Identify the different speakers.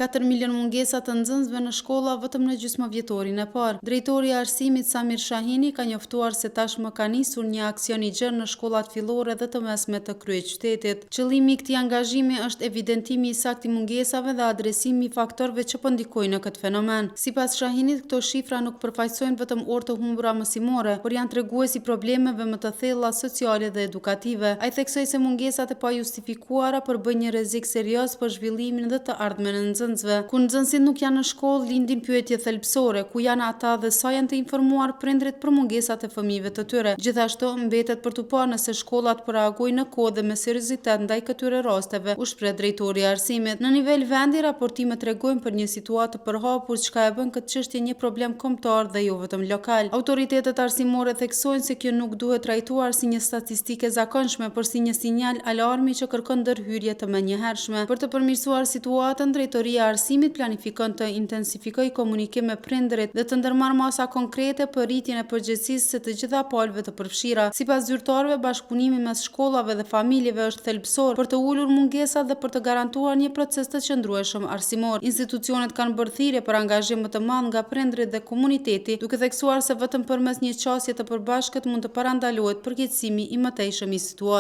Speaker 1: 4 milionë mungesa të nxënësve në shkolla vetëm në gjysmëvjetorin e parë. Drejtori i Arsimit Samir Shahini ka njoftuar se tashmë ka nisur një aksion i gjerë në shkollat fillore dhe të mesme të kryeqytetit. Qëllimi i këtij angazhimi është evidentimi i saktë i mungesave dhe adresimi i faktorëve që po ndikojnë në këtë fenomen. Sipas Shahinit, këto shifra nuk përfaqësojnë vetëm orë të humbura mësimore, por janë tregues i problemeve më të thella sociale dhe edukative. Ai theksoi se mungesat e pajustifikuara përbëjnë një rrezik serioz për zhvillimin dhe të ardhmen e nxënësve. Kur nxënësit nuk janë në shkollë, lindin pyetje thelbësore, ku janë ata dhe sa janë të informuar prindërit për mungesat e fëmijëve të tyre. Gjithashtu, mbetet për t'u parë nëse shkollat po reagojnë në kohë dhe me seriozitet ndaj këtyre rasteve, u shpreh drejtori i Arsimit. Në nivel vendi, raportimet tregojnë për një situatë të përhapur çka e bën këtë çështje një problem kombëtar dhe jo vetëm lokal. Autoritetet arsimore theksojnë se kjo nuk duhet trajtuar si një statistikë e zakonshme, por si një sinjal alarmi që kërkon ndërhyrje të menjëhershme. Për të përmirësuar situatën, Drejtoria e Arsimit planifikon të intensifikojë komunikim me prindërit dhe të ndërmarrë masa konkrete për rritjen e përgjegjësisë së të gjitha palëve të përfshira. Sipas zyrtarëve, bashkëpunimi mes shkollave dhe familjeve është thelbësor për të ulur mungesat dhe për të garantuar një proces të qëndrueshëm arsimor. Institucionet kanë bërë thirrje për angazhim më të madh nga prindërit dhe komuniteti, duke theksuar se vetëm përmes një qasje të përbashkët mund të parandalohet përkeqësimi i mëtejshëm i situatës.